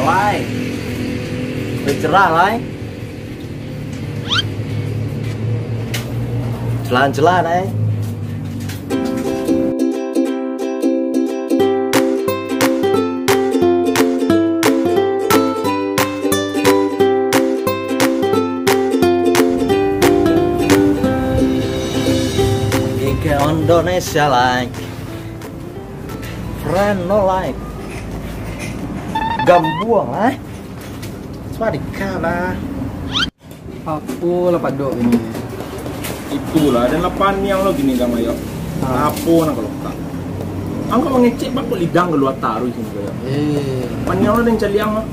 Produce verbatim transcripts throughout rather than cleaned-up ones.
Lai. Bercerah, Lai. Celah-celah, Lai. Indonesia, Lai. Friend no life. Gambuang lah. Swadika lah. Apo lah padok ini? Itulah, dan lah paniang lo gini, Gam, yo. Ah. Apo nak kalau tak? Angkau mangecek bako lidang kalua taruih sini, yo. Eh. Paniang lo dan caliang lo.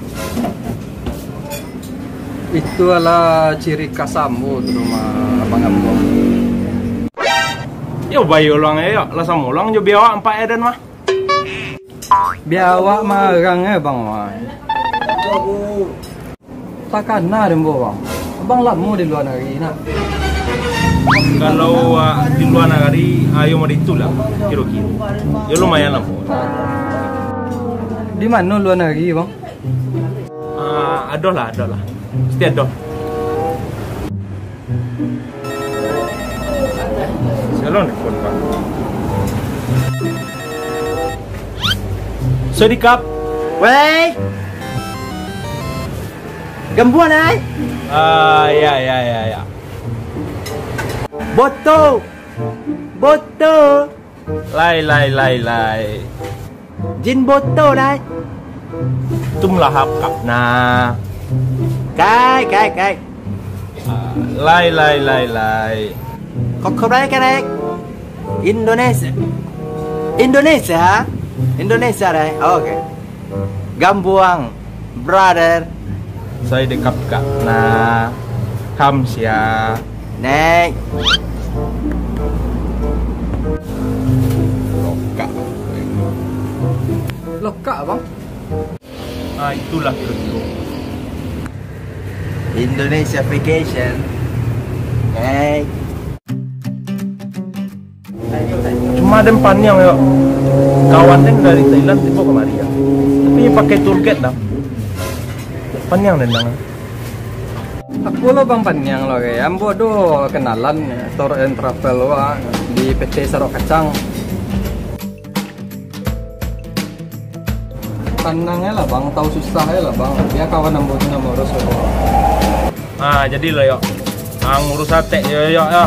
Itu adalah ciri khas ambo tu mah, Abang Ambo. Yo, bayo luang yo, lah samo luang jo biawak ampek adan mah. Biawak marang eh, Bang Wan. Takana deh, Bang. Abang lamo di luar negeri, nak? Kalau, ah, di luar negeri, ayo mah itulah, kiro-kiro. Yo lumayan lamo. Di mano luar negeri, Bang? Ah, adoh lah, adoh lah. Mesti adoh. Sialan ni phone, Pak. Sodikap. Wei. Gambuan, ai? Ah, ya, ya, ya, ya. Boto. Boto. Lai, lai, lai, lai. Jin boto, lai. Tum lahap kap na. Kai, kai, kai. Ah, lai, lai, lai, lai. Kok kau lai, kerek? Indonesia. Indonesia? Indonesia, lai. Oke. Gambuang, brother. Saya dekap kak na. Kamsia. Nek. Lokak. Lokak, Bang? Ah, itulah kiro-kiro. Indonesia vacation. Nek. Cuma den paniang yo. Kawan den dari Thailand tibo kamari yo. Tapi pakai tour guide dah. Paniang den dang. Aku lo Bang paniang lo, kayak ambo do kenalan tour and travel wa di P T Sarok Kacang. Tanang aja lah Bang, tahu susah aja lah Bang. Biar kawan ambo tu namo urus lo. Ah, jadi lo yo. Ah, ngurus atek yo, yo, yo.